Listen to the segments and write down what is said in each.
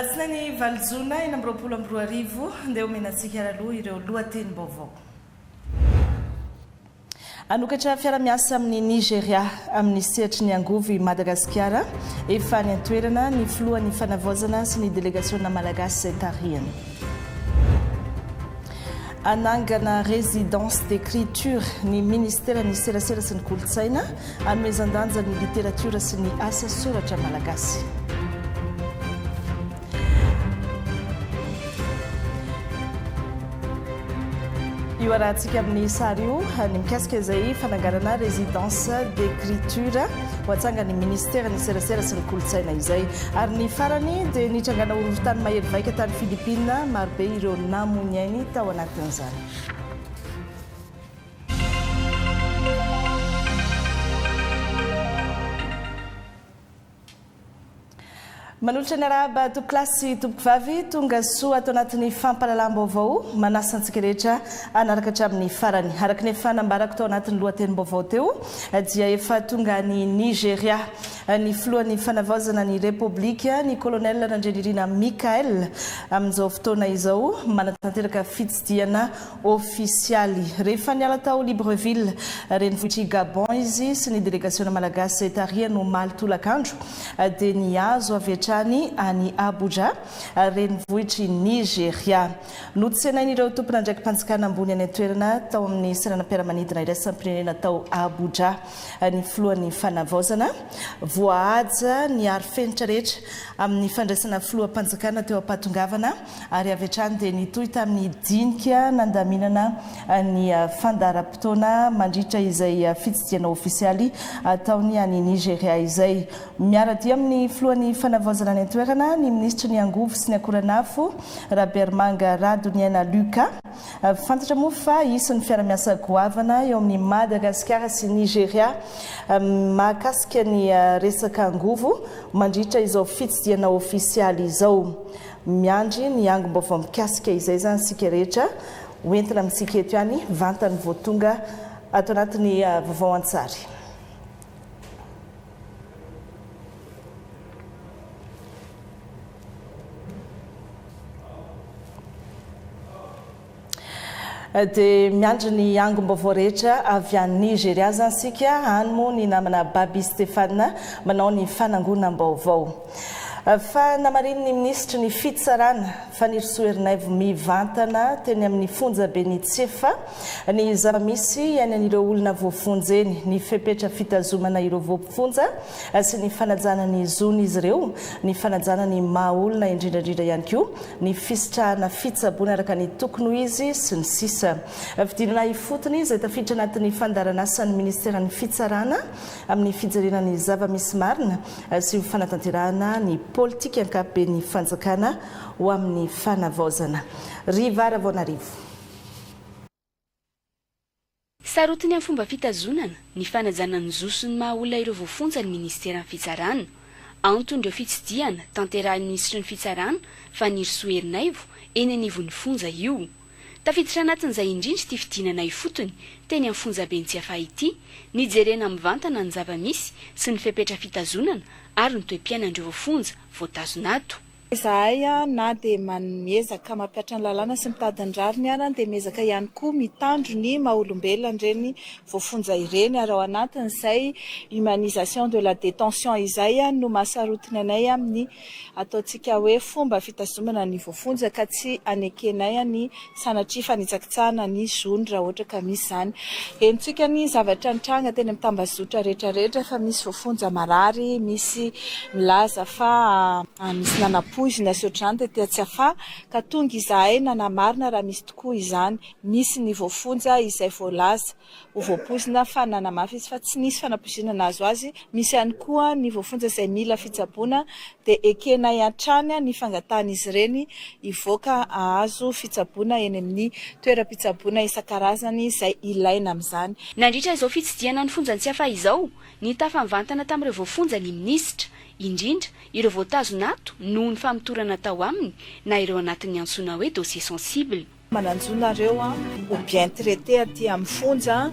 Alatsinainy valo jona 2026, ndeha omena antsika ary aloha ireo lohatenim-baovao. Hanokatra fiara-miasa amin'i Nigeria amin'ny sehatry ny angovo i Madagasikara. Efa any an-toerana ny filohan'ny Fanavaozana sy ny delegasiona malagasy izay tarihiny. Hanangana résidence d'écriture ny minisiteran'ny Serasera sy ny Kolontsaina hanomezan-danja ny literatiora sy ny asa soratra malagasy. Io arahantsika amin'ny sary io ny mikasika izay fananganana résidence d'écriture ho atsangan'ny ministeran'ny serasera sy ny kolontsaina izay. Ary ny farany dia nitrangana horohorontany mahery vaika tany Philippines, marobe ireo namoy ny ainy tao anatin'izany. Manolotra ny arahaba tompokolahy sy tompokovavy, tonga soa ato anatin'ny fampahalalam-baovao, manasa antsika rehetra hanaraka hatramin'ny farany. Araka ny efa nambarako tao anatin'ny lohatenim-baovao teo dia efa tonga any Nigeria ny filohan'ny fanavaozana ny Repoblika, ny Colonel Randrianirina Michael, amin'izao fotoana izao manatanteraka fitsidihana ofisialy. Rehefa niala tao Libreville, renivohitr'i Gabon izy sy ny delegasiona malagasy izay tarihany omaly tolakandro dia nihazo avy hatrany any Abuja, renivohitr'i Nigeria. Notsenain'ireo tompon'andraiki-panjakana ambony any an-toerana tao amin'ny seranam-piaramanidina iraisam-pirenena tao Abuja ny filohan'ny fanavaozana. Voahaja ny arofenitra rehetra amin'ny fandraisana filoham-panjakana teo am-pahatongavana ary avy hatrany dia nitohy tamin'ny dinika nandaminana ny fandaharam-potoana mandritra izay fitsidihana ofisialy ataony any Nigeria izay. Miara-dia amin'ny filohan'ny fanavaozana any an-toerana ny minisitry ny angovo sy ny akoranafo, Rabearimanga Radoniaina Lucas. Fantatra moa fa hisy ny fiara-miasa goavana eo amin'i Madagasikara sy Nigeria mahakasika ny resaka angovo mandritra izao fitsidihana ofisialy izao. Miandry ny angom-baovao mikasika izay izany isika rehetra ho entina amintsika eto ihany vantany vao tonga ato anatin'ny vaovao an-tsary. Dia miandry ny angom-baovao rehetra avy any Nigeria izany isika, any moa ny namana Baby Stéphane manao ny fanangonam-baovao. Fa namarinin'ny minisitry ny Fitsarana, Fanirisoa Ernaivo mivantana teny amin'ny fonjaben'i Tsiafahy ny zava-misy iainan'ireo olona voafonja eny, ny fepetra fitazomana ireo voafonja sy ny fanajana ny zon'izy ireo, ny fanajana ny maha olona indrindra indrindra ihany koa ny fisitrahana fitsaboana araka ny tokony ho izy, sy ny sisa Fidinana ifotony izay tafiditra anatin'ny fandaharan'asan'ny Ministeran'ny Fitsarana amin'ny fijerena ny zava-misy marina sy ho fanatanterahana ny politika ankapoben'ny fanjakana ho amin'ny fanavaozana. Riva Ravaonarivo. Sarotiny amin'ny fomba fitazonana, ny fanajana ny zo sy ny maha olona ireo voafonja ny minisiteran'ny Fitsarana. Anton'ireo fitsidihana tanterahin'ny minisitry ny Fitsarana, Fanirisoa Ernaivo, eny anivon'ny fonja io. Tafiditra anatin'izay indrindra ity fidinana ifotony teny amin'ny fonjaben'i Tsiafahy ity, nijerena mivantana ny zava-misy sy ny fepetra fitazonana ary ny toe-piainan'ireo voafonja voatazona ato. Izahay na dia miezaka mampihatra ny lalàna sy mitady ny rariny ara dia miezaka ihany koa mitandro ny maha olombelona an'ireny voafonja ireny ary ao anatin'izay humanisation de la détention izay no mahasarotiny anay amin'ny ataontsika hoe fomba fitazomana ny voafonja ka tsy anekenay ny sanatria fanitsakitsahana ny zony raha ohatra ka misy izany. Henontsika ny zavatra nitranga teny amin'ny tambazotra rehetra rehetra fa misy voafonja marary, misy milaza fa nisy nanapoizina sy ohatr'izany tety Tsiafahy ka tonga izahay nanamarina raha misy tokoa izany. Misy ny voafonja izay voalaza ho voapoizina fa nanamafy izy fa tsy nisy fanapoizinana nahazo azy. Misy ihany koa ny voafonja izay mila fitsaboana dia ekenay hatrany ny fangatahan'izy ireny hivoaka hahazo fitsaboana eny amin'ny toeram-pitsaboana isan-karazany izay ilaina amin'izany. Nandritra izao fitsidihana ny fonjan'i Tsiafahy izao, nitafa mivantana tamin'ireo voafonja ny minisitra, indrindra ireo voatazona ato noho ny famotorana atao aminy na ireo anatin'ny antsoina hoe dossier sensible. Mananjo nareo ho bien traité aty amin'ny fonja,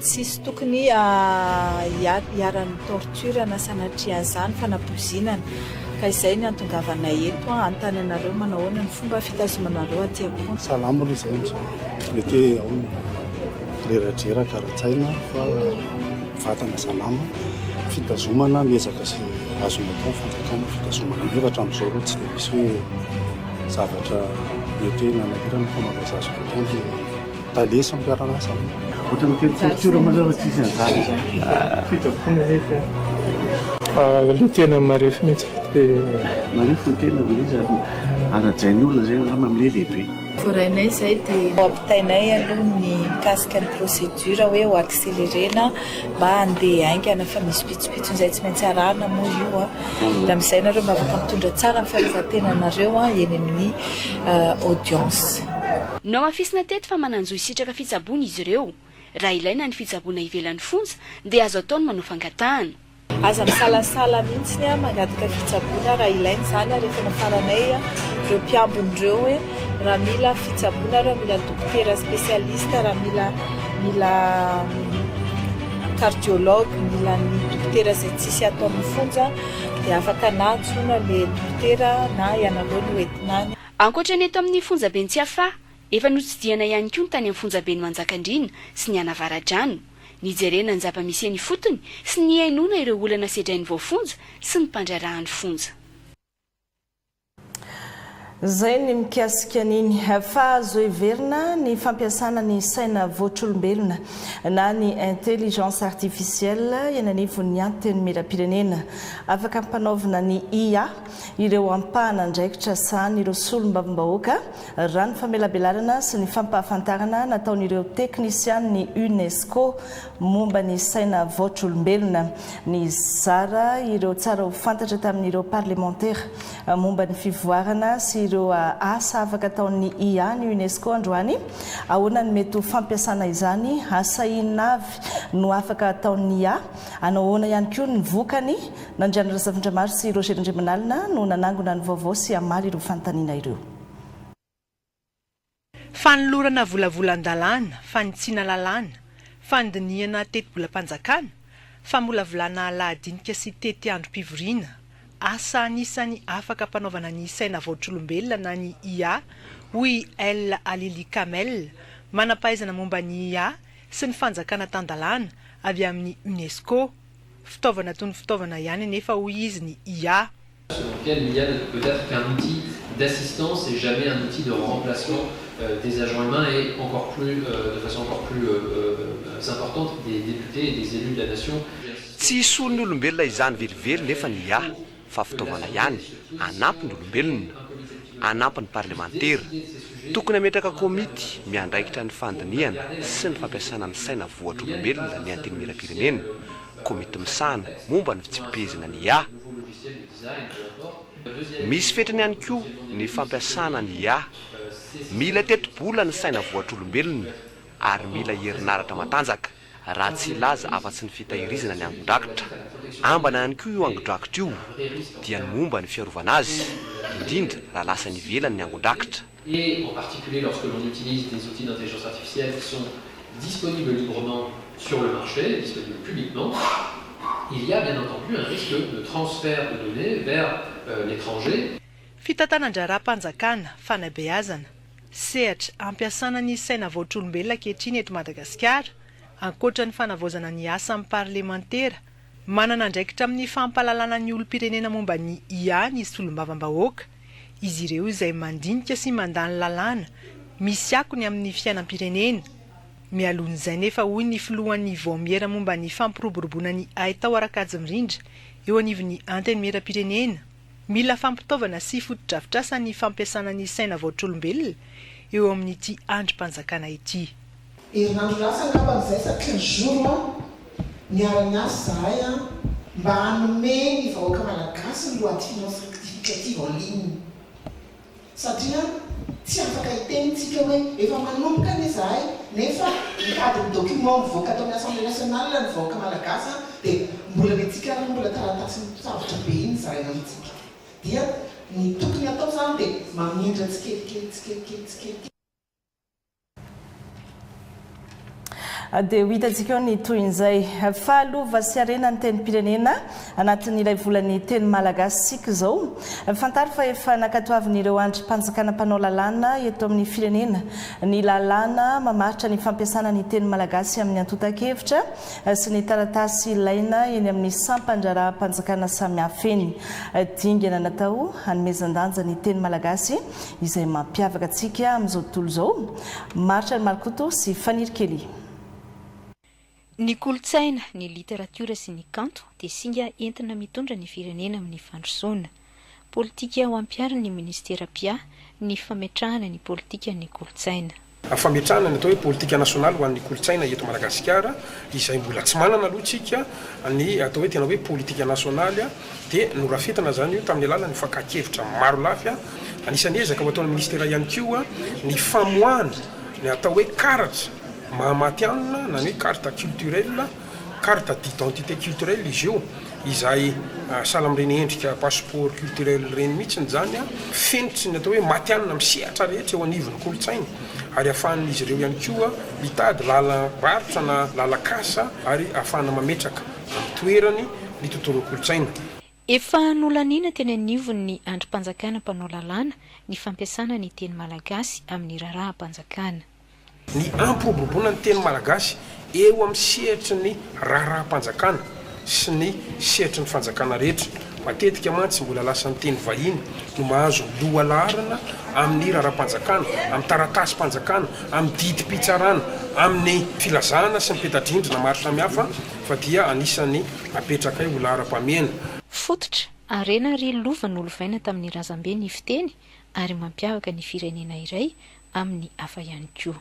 tsisy tokony hiharan'ny torture na sanatria an'izany fanapoizinana. Ka izay ny antongavanay eto hanontany anareo manao ahoana ny fomba fitazomanareo aty am-ponja. Salama aloha izay amin'izao. Mety hoe ao ny reradreraka ara-tsaina fa vatana salama. Fitazomana miezaka izay azony atao ny fanjakana fitazomana nefa hatramin'izao aloha tsy dia misy hoe zavatra mety hoe nanahirana fa manao izay azony atao ny tale sy ny mpiara-miasa aminy. Ohatran'ny teny torture manao tsisy an'izany izany. Fitsaboana nefa le tena marefo mihitsy dia. Marefo ny tena dia izy ary arajain'ny olona izay angamba amin'ilay lehibe. Voarainay izay dia ho ampitainay aloha ny mikasika ny procédure hoe ho accélérer-na mba handeha haingana fa misy pitsopitsony izay tsy maintsy arahana moa io an. Dia amin'izay nareo mba afaka mitondra tsara ny fiarovan-tenanareo eny amin'ny audience. Nohamafisina teto fa manan-jo hisitraka fitsaboana izy ireo. Raha ilaina ny fitsaboana ivelan'ny fonja dia azo atao ny manao fangatahana. Aza misalasala mihitsy mangataka fitsaboana raha ilaina izany ary efa nafaranay ireo mpiambina ireo hoe raha mila fitsaboana ireo, mila dokotera spécialiste, raha mila mila cardiologue, mila ny dokotera izay tsisy ato amin'ny fonja dia afaka na antsoina ilay dokotera na ianareo no entina any. Ankoatra ny eto amin'ny fonjaben'i Tsiafahy, efa notsidihana ihany koa ny tany amin'ny fonjaben'i Manjakandriana sy ny an'Avaradrano. Nijerena ny zava-misy eny ifotony sy nihainoana ireo olana sedrain'ny voafonja sy ny mpandraharahan'ny fonja. Izay ny mikasika an'iny. Fa azo heverina ny fampiasana ny saina voatr'olombelona na ny intelligence artificielle eny anivon'ny Antenimierampirenena. Afaka ampanaovina ny IA ireo ampahan'andraikitra sahanin'ireo solombavambahoaka raha ny famelabelarana sy ny fampahafantarana nataon'ireo teknisianin'ny Unesco momba ny saina vaotr'olombelona. Nizara ireo tsara ho fantatra tamin'ireo parlemantera momba ny fivoarana sy ireo asa afaka ataon'ny IA ny Unesco androany. Ahoana ny mety ho fampiasana izany? Asa inona avy no afaka ataon'ny IA? Hanao ahoana ihany koa ny vokany? Nandriana Razafindramaro sy Roger Randriamanalina no nanangona ny vaovao sy hamaly ireo fanontaniana ireo. Fanolorana volavolan-dalàna, fanitsiana lalàna, fandinihana tetibolam-panjakana, famolavolana lahadinika sy tetiandrom-pivoriana, asa anisan'ny afaka ampanaovana ny saina vaotr'olombelona na ny IA, hoy i El Alili Kamel, manam-pahaizana momba ny IA sy ny fanjakana tan-dalàna avy amin'ny Unesco. Fitaovana toy ny fitaovana ihany anefa hoy izy ny IA. Selon lequel l'IA ne peut être qu'un outil d'assistance et jamais un outil de remplacement des agents humains et encore plus, de façon encore plus importante des députés et des élus de la nation. Tsy hisolo ny olombelona izany velively nefa ny IA fa fitaovana ihany hanampy ny olombelona, hanampy ny parlemantera. Tokony hametraka komity miandraikitra ny fandinihana sy ny fampiasana ny saina voatr'olombelona ny Antenimierampirenena, komity misahana momba ny fitsipi-pehezana ny IA. Misy fetrany ihany koa ny fampiasana ny IA. Mila tetibola ny saina voatr'olombelona ary mila herinaratra matanjaka. Raha tsy hilaza afa-tsy ny fitahirizana ny angon-drakitra. Ambana ihany koa io angon-drakitra io, dia ny momba ny fiarovana azy, indrindra raha lasa any ivelany ny angon-drakitra. Et en particulier lorsque l'on utilise des outils d'intelligence artificielle qui sont disponibles librement sur le marché, disponibles publiquement, il y a bien entendu un risque de transfert de données vers l'étranger. Fitantanan-draharaham-panjakana, fanabeazana, Sehatra ampiasana ny saina vaotr'olombelona ankehitriny eto Madagasikara, ankoatra ny fanavaozana ny asan'ny parlemantera, manana andraikitra amin'ny fampahalalana ny olom-pirenena momba ny IA ny solombavambahoaka, izy ireo izay mandinika sy mandany lalàna misy akony amin'ny fiainam-pirenena. Mialohan'izay nefa hoy ny filohan'ny vaomiera momba ny fampiroboroboana ny haitao ara-kajy mirindra eo anivon'ny Antenimierampirenena, Mila fampitaovana sy fotodrafitrasa ny fampiasana ny saina vaotr'olombelona eo amin'ity andrim-panjakana ity. Herinandro lasa angambany izay sa 15 jours an, niara-niasa izahay an, mba hanome ny vahoaka malagasy ny loi de finances rectificative en ligne. Satria tsy afaka hiteny tsika hoe efa manomboka anie izahay nefa mitady ny document mivoaka ato amin'ny Assemblée nationale ny vahoaka malagasy an, dia mbola ny antsika ary mbola taratasy mitsavotra be iny zaraina amintsika. Dia ny tokony hatao izany dia mamindra tsikelikely tsikelikely tsikelikely. Dia ho hitantsika eo ny tohin'izay. Fa lova sy harena ny tenim-pirenena anatin'ilay volan'ny teny malagasy isika izao. Fantaro fa efa nankatoavin'ireo andrim-panjakana mpanao lalàna eto amin'ny firenena ny lalàna mamaritra ny fampiasana ny teny malagasy amin'ny antontan-kevitra sy ny taratasy ilaina eny amin'ny sampan-draharaham-panjakana samihafa eny. Dingana natao hanomezan-danja ny teny malagasy izay mampiavaka antsika amin'izao tontolo izao. Maritra ny Markoto sy Faniry Kelly. Ny kolontsaina, ny literatiora sy ny kanto dia singa entina mitondra ny firenena amin'ny fandrosoana. Politika ho ampiharin'ny minisitera mpiahy ny fametrahana ny politikan'ny kolontsaina. Fametrahana ny atao hoe politika nasionaly ho an'ny kolontsaina eto Madagasikara izay mbola tsy manana aloha tsika ny atao hoe tena hoe politika nasionaly dia norafetana izany io tamin'ny alalan'ny fakan-kevitra maro lafy. Anisan'ny ezaka ho ataon'ny minisitera ihany koa ny famoahana ny atao hoe karatra maha matihanina na ny hoe carte culturelle, carte d'identité culturelle izy io, izay sahala amin'ireny endrika passeport culturel ireny mihitsy izany, fenitry ny atao hoe matihanina amin'ny sehatra rehetra eo anivon'ny kolontsaina ary ahafahan'izy ireo ihany koa mitady lalam-barotra na lalan-kasa ary ahafahana mametraka amin'ny toerany ny tontolon'ny kolontsaina. Efa nolaniana teny anivon'ny andrim-panjakana mpanao lalàna ny fampiasana ny teny malagasy amin'ny raharaham-panjakana. Ny hampiroboroboana ny teny malagasy eo amin'ny sehatry ny raharaham-panjakana sy ny sehatry ny fanjakana rehetra. Matetika mantsy mbola lasa ny teny vahiny no mahazo lohalaharana amin'ny raharaham-panjakana, amin'ny taratasim-panjakana, amin'ny didim-pitsarana, amin'ny filazana sy ny peta-drindrina maro samihafa fa dia anisan'ny apetrakay ho laharam-pahamehana. Fototra, harena ary lova nolovaina tamin'ny razambe ny fiteny ary mampiavaka ny firenena iray amin'ny hafa ihany koa.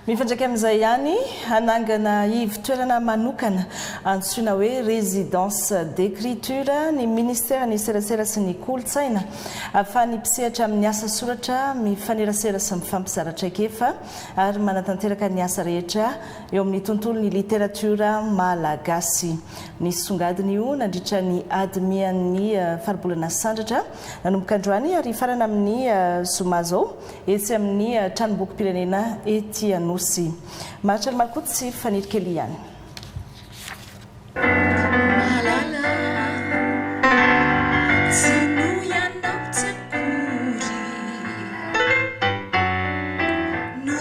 Mifandraika amin'izay ihany, hanangana ivo-toerana manokana antsoina hoe Résidence d'écriture ny Ministeran'ny Serasera sy ny Kolontsaina ahafahan'ny mpisehatra amin'ny asa soratra mifanerasera sy mifampizara traikefa ary manatanteraka ny asa rehetra eo amin'ny tontolon'ny literatiora malagasy. Nisongadina io nandritra ny ady mian'ny faribolana Sandratra nanomboka androany ary hifarana amin'ny zoma izao etsy amin'ny Tranombokim-pirenena ety Anosy. Maharitra ny Makoto sy Faniry Kelly ihany. Mahalala tsy noho ianao tsy akory no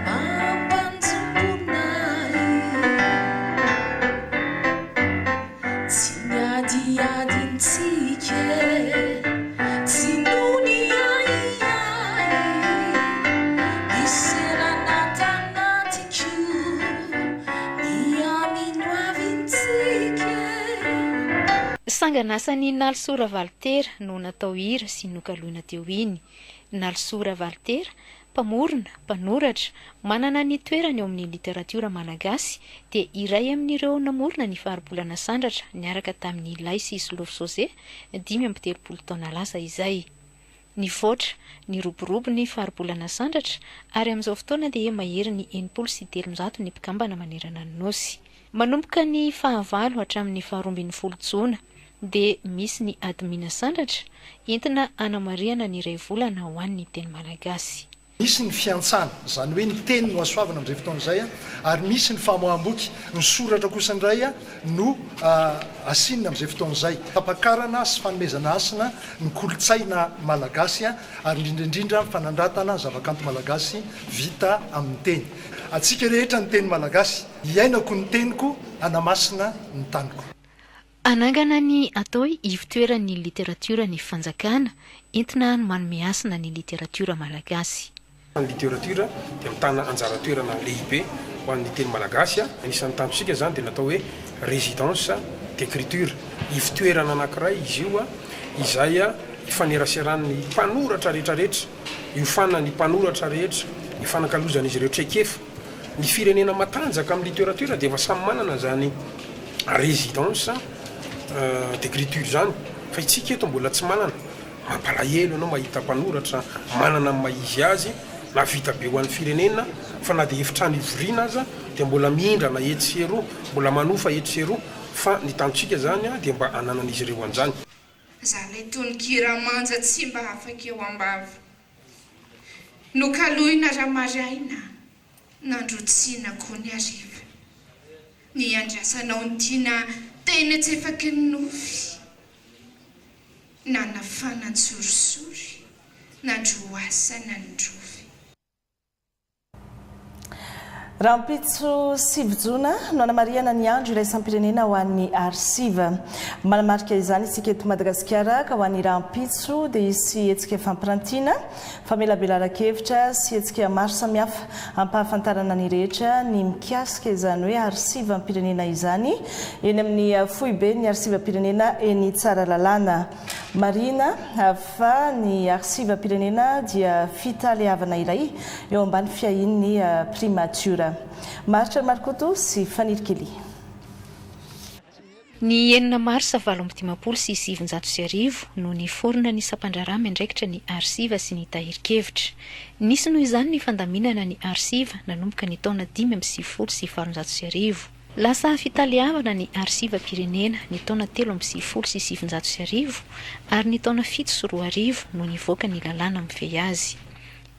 mampanjombona ahy. Tsy niadiadintsika e, tsy noho ny ahiahy, niserana tanatiko ny amin'ny hoavintsika e. Sanganasan'i Nalisoa Ravalitera no natao hira sy nokaloina teo iny. Nalisoa Ravalitera, Mpamorona, mpanoratra, manana ny toerany eo amin'ny literatiora malagasy, dia iray amin'ireo namorona ny Faribolana Sandratra niaraka tamin'i Lay sy Solofo José, 35 taona lasa izay. Nivoatra, niroborobo ny Faribolana Sandratra ary amin'izao fotoana dia maherin'ny 360 ny mpikambana manerana ny Nosy. Manomboka ny fahavalo hatramin'ny faharoambinifolo jona dia misy ny Admin Sandratra entina hanamarihana ny iray volana ho an'ny teny malagasy. Misy ny fiantsana, izany hoe ny teny no hasoavina amin'izay fotoana izay, ary misy ny famoaham-boky, ny soratra kosa indray no hasinina amin'izay fotoana izay. Fampakarana sy fanomezana hasina ny kolontsaina malagasy ary indrindra indrindra ny fanandratana ny zavakanto malagasy vita amin'ny teny. Antsika rehetra ny teny malagasy, hiainako ny teniko, hanamasina ny taniko. Hanangana ny atao hoe ivotoeran'ny literatiora ny fanjakana, entina manome hasina ny literatiora malagasy. Ny literatiora dia mitana anjara toerana lehibe ho an'ny teny malagasy. Anisan'ny tanjontsika izany dia ny atao hoe résidence d'écriture, ivotoerana anankiray izy io izay ifaneraseran'ny mpanoratra rehetrarehetra, iofanan'ny mpanoratra rehetra, ifanakalozan'izy ireo traikefa. Ny firenena matanjaka amin'ny littérature dia efa samy manana izany résidence d'écriture izany fa isika eto mbola tsy manana. Mampalahelo ianao mahita mpanoratra manana ny maha izy azy, nahavita be ho an'ny firenena fa na dia efitrano ivoriana aza dia mbola mindrana etsy sy eroa, mbola manofa etsy sy eroa fa ny tanjontsika izany dia mba hananan'izy ireo an'izany. Za lay tononkira manja tsy mba afaka eo ambava. Nokaloina ramaraina, nandrotsiana koa ny hariva. Niandrasanao ny tiana teny an-tsefaky ny nofy. Nanafana an-tsorisory, nandroasana ny rofy. Rahampitso sivy jona no hanamarihana ny andro iraisam-pirenena ho an'ny arsiva. Manamarika izany isika eto Madagasikara ka ho an'ny rahampitso dia hisy hetsika fampirantiana, famelabelaran-kevitra sy hetsika maro samihafa hampahafantarana ny rehetra ny mikasika izany hoe arsivam-pirenena izany eny amin'ny foiben'ny arsivam-pirenena eny Tsaralalàna. Marihina fa ny arsivam-pirenena dia fitaleavana iray eo ambany fiahian'ny Primatiora. Maharitra Marikoto sy Faniry Kelly. Ny enina marsa 1958 no niforona ny sampandraharaha miandraikitra ny arsiva sy ny tahirin-kevitra. Nisy noho izany ny fandaminana ny arsiva nanomboka ny taona 1895. Lasa fitaleavana ny arsivam-pirenena ny taona 1993 ary ny taona 2007 no nivoaka ny lalàna mifehy azy.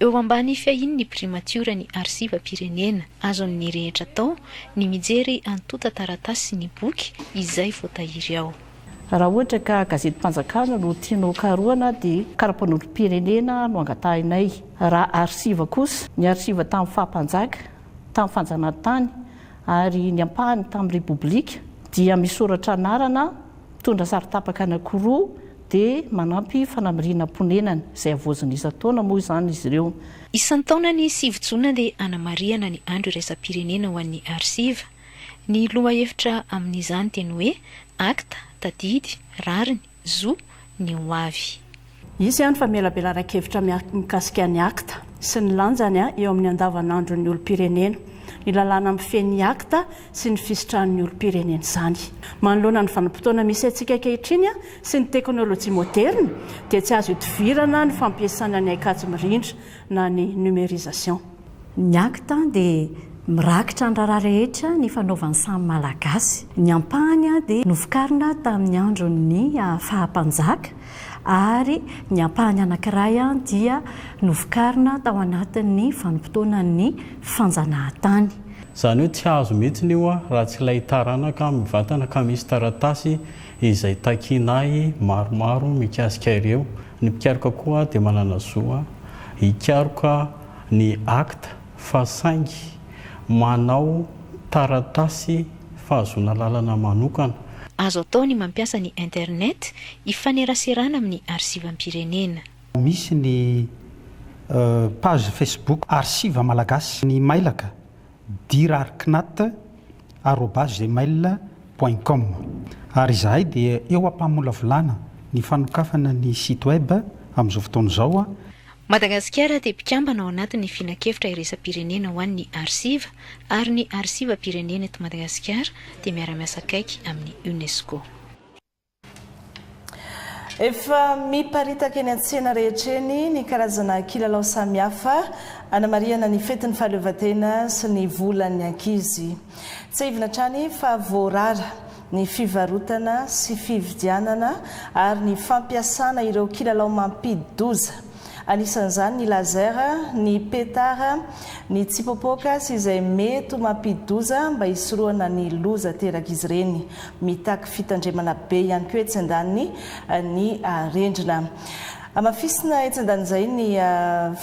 Eo ambany fiahian'ny primatiora ny arsivam-pirenena. Azon'ny rehetra atao ny mijery antontan-taratasy sy ny boky izay voatahiry ao. Raha ohatra ka gazetim-panjakana no tianao karohana dia kara-panondrom-pirenena no angatahinay. Raha arsiva kosa, ny arsiva tamin'ny faha-mpanjaka, tamin'ny fanjanahantany, ary ny ampahany tamin'ny Repoblika dia misoratra anarana, mitondra sary tapaka anankiroa dia manampy fanamarianam-ponenana, izay havaozina isan-taona moa izany izy ireo. Isan-taona ny sivy jona dia anamarihana ny Andro iraisam-pirenena ho an'ny arsiva. Ny lohahevitra amin'izany dia ny hoe Akta, tadidy, rariny, zo, ny ho avy. Hisy ny famelabelaran-kevitra mikasika ny Akta sy ny lanjany eo amin'ny andavanandron'ny olom-pirenena, ny lalàna mifehy ny Akta sy ny fisitrahan'ny olom-pirenena izany. Manoloana ny vanim-potoana misy antsika ankehitriny sy ny teknolojia moderina dia tsy azo idivirana ny fampiasana ny haikajy mirindra na ny numérisation. Ny Akta dia mirakitra ny raharaha rehetra nifanaovan'ny samy Malagasy. Ny ampahany dia novokarina tamin'ny andron'ny faha-mpanjaka ary ny ampahany anankiray dia novokarina tao anatin'ny vanim-potoanan'ny fanjanahantany. Izany hoe tsy azo mihitsy io raha tsy ilay taranaka mivantana ka misy taratasy izay takiana ahy maromaro mikasika ireo. Ny mpikaroka koa dia manana zo hikaroka ny acte fa saingy manao taratasy fahazoana lalana manokana. Azo atao ny mampiasa ny internet hifaneraserana amin'ny arsivam-pirenena. Misy ny page Facebook Arsiva Malagasy, ny mailaka dirarcnat arobase gmail point com ary izahay dia eo am-pamolavolana ny fanokafana ny site web amin'izao fotoana izao. Madagasikara dia mpikambana ao anatin'ny Filankevitra iraisam-pirenena ho an'ny Arsiva ary ny Arsivam-pirenena eto Madagasikara dia miara-miasa akaiky amin'ny Unesco. Efa miparitaka eny an-tsena rehetra eny ny karazana kilalao samihafa hanamarihana ny fetin'ny fahaleovantena sy ny volan'ny ankizy. Tsiahivina hatrany fa voarara ny fivarotana sy fividianana ary ny fampiasana ireo kilalao mampidi-doza. Anisan'izany ny laser, ny pétard, ny tsipoapoaka sy izay mety ho mampidi-doza mba hisorohana ny loza aterak'izy ireny. Mitaky fitandremana be ihany koa etsy andaniny ny arendrina. Hamafisina etsy andanin'izay ny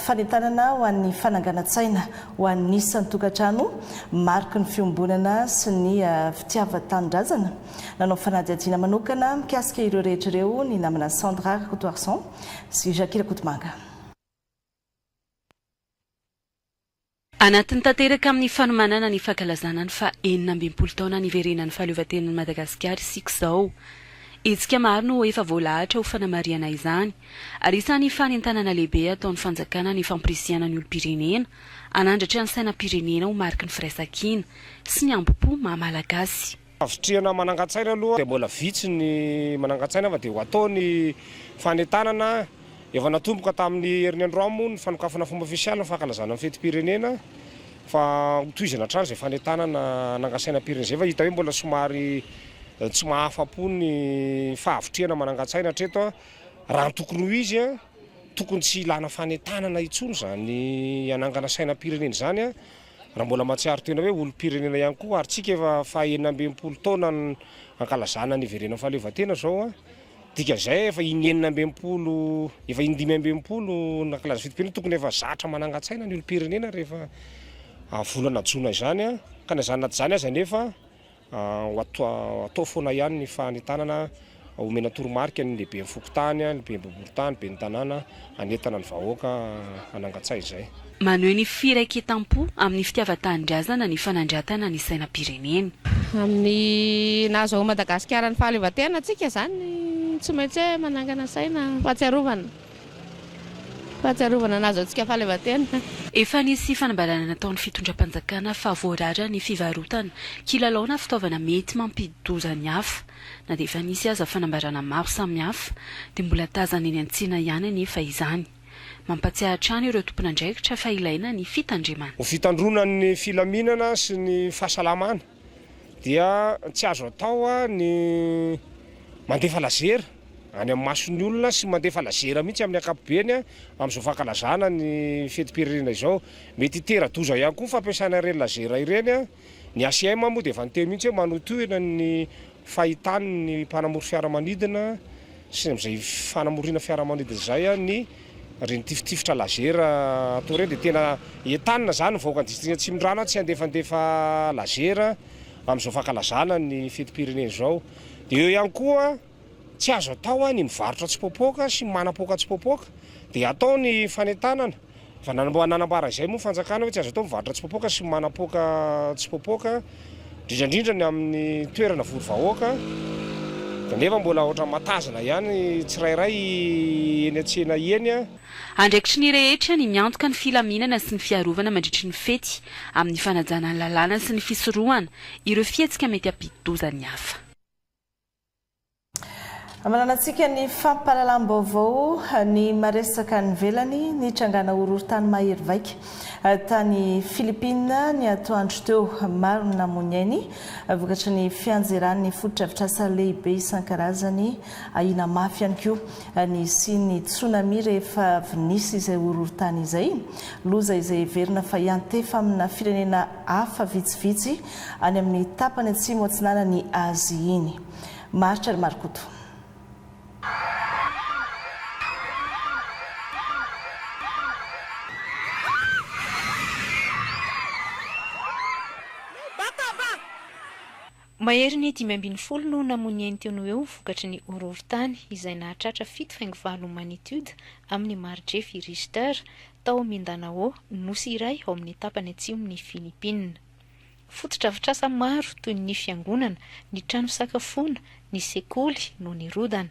fanentanana ho an'ny fananganan-tsaina ho an'ny isan-tokantrano, mariky ny fiombonana sy ny fitiavan-tanindrazana. Nanao fanadihadiana manokana mikasika ireo rehetra ireo ny namana Sandra Rakotoarison sy Jacques Rakotomanga. Anatiny tanteraka amin'ny fanomanana ny fankalazana ny faha 66 taona niverenan'ny fahaleovantenan'i Madagasikara isika izao. Hetsika maro no efa voalahatra ho fanamarihana izany, ary isan'ny fanentanana lehibe ataon'ny fanjakana ny fampirisihana ny olom-pirenena hanandratra ny sainam-pirenena ho mariky ny firaisankina sy ny hambom-po maha Malagasy. Havitrihana manangan-tsaina aloha dia mbola vitsy ny manangan-tsaina fa dia ho atao ny fanentanana. Efa natomboka tamin'ny herin'ny androany moa ny fanokafana fomba ofisialy ny fankalazana ny fetim-pirenena fa hotohizana hatrany izay fanentanana hanangan-sainam-pirenena izay fa hita hoe mbola somary tsy mahafa-po ny fahavitrihana manangan-tsaina hatreto. Raha ny tokony ho izy. Tokony tsy ilana fanentanana intsony izany hanangana sainam-pirenena izany raha mbola mahatsiaro tena hoe olom-pirenena ihany koa ary tsika efa faha 66 taona ankalazana ny hiverenan'ny fahaleovantena izao. Dikan'izay efa in 66 efa in 65 nankalaza fetim-pirenena tokony efa zatra manangan-tsaina ny olom-pirenena rehefa volana jona izany ka na izany na tsy izany aza anefa Ho atao foana ihany ny fanentanana, omena toromarika ny lehiben'ny fokontany, ny lehiben'ny boriborintany, ben'ny tanàna, hanentana ny vahoaka hanangan-tsaina izay. Maneho ny firaiketam-po amin'ny fitiavan-tanindrazana ny fanandratana ny sainam-pirenena. Amin'ny nahazahoan'i Madagasikara ny fahaleovantena antsika izany tsy maintsy hoe manangana saina fahatsiarovana. Fahatsiarovana nahazoantsika fahaleovantena. Efa nisy fanambarana nataon'ny fitondram-panjakana fa voarara ny fivarotana kilalao na fitaovana mety mampidi-doza ny hafa. Na dia efa nisy aza fanambarana maro samihafa dia mbola tazana eny an-tsena ihany anefa izany. Mampatsiahy hatrany ireo tompon'andraikitra fa ilaina ny fitandremana. Ho fitandroana ny filaminana sy ny fahasalamana dia tsy azo atao ny mandefa lazera any amin'ny mason'ny olona sy mandefa lazera mihitsy amin'ny ankapobeny amin'izao fankalazana ny fetim-pirenena izao. Mety hitera-doza ihany koa ny fampiasana ireny lazera ireny. Ny ACM moa dia efa niteny mihitsy hoe manohitohina ny fahitany ny mpanamory fiaramanidina sy amin'izay fanamoriana fiaramanidina izay ny ireny tifitifitra laser atao ireny dia tena entanina izany ny vahoakan'ny distrikan'i Atsimondrano tsy handefandefa laser amin'izao fankalazana ny fetim-pirenena izao. Dia eo ihany koa tsy azo atao ny mivarotra tsipoapoaka sy manapoaka tsipoapoaka dia atao ny fanentanana. Efa nanambara izay moa ny fanjakana hoe tsy azo atao mivarotra tsipoapoaka sy manapoaka tsipoapoaka, indrindra indrindra ny amin'ny toerana vory vahoaka, kanefa mbola ohatran'ny matazana ihany tsirairay eny an-tsena eny. Andraikitry ny rehetra ny miantoka ny filaminana sy ny fiarovana mandritry ny fety, amin'ny fanajana ny lalàna sy ny fisorohana ireo fihetsika mety hampidi-doza ny hafa. Amananantsika ny fampahalalam-baovao ny maresaka any ivelany nitrangana horohorontany mahery vaika tany Philippines ny atoandro teo. Maro ny namoy ny ainy vokatry ny fianjeran'ny fotodrafitrasa lehibe isan-karazany. Ahiana mafy ihany koa ny hisian'ny tsunami rehefa avy nisy izay horohorontany izay. Loza izay heverina fa hiantefa amina firenena hafa vitsivitsy any amin'ny tapany atsimo atsinanan'i Azia iny. Maharitra ry Marikoto. Maherin'ny 15 no namoy ny ainy teo no eo vokatry ny horohorontany izay nahatratra 7,8 magnitude amin'ny mari-drefy Richter tao Mindanao, nosy iray ao amin'ny tapany atsimon'i Filipina. Fotodrafitrasa maro toy ny fiangonana, ny trano fisakafoana, ny sekoly no nirodana.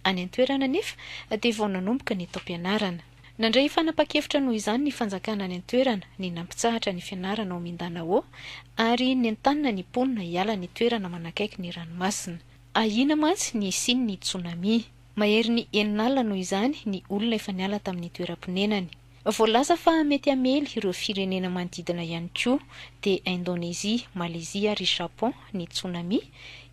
Any an-toerana anefa dia vao nanomboka ny taom-pianarana. Nandray fanapahan-kevitra noho izany ny fanjakana any an-toerana ny nampitsahatra ny fianarana ao Mindanao ary nentanina ny mponina hiala ny toerana manakaiky ny ranomasina. Ahiana mantsy ny hisian'ny tsunami. Maherin'ny 60 noho izany ny olona efa niala tamin'ny toeram-ponenany. Voalaza fa mety hamely ireo firenena manodidina ihany koa, dia Indonezia, Malezia ary Japon ny tsunami,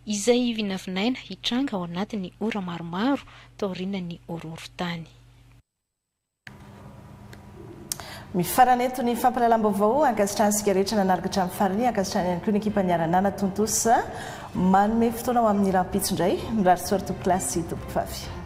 izay vinavinaina hitranga ao anatin'ny ora maromaro taorian'ny horohorontany. Mifarana eto ny fampahalalam-baovao. Ankasitrahantsika rehetra nanaraka hatramin'ny farany. Ankasitrahana ihany koa ny ekipa niara-nanatontosa. Manome fotoana ho amin'ny rahampitso indray. Mirary soa ry tompokolahy sy tompokovavy.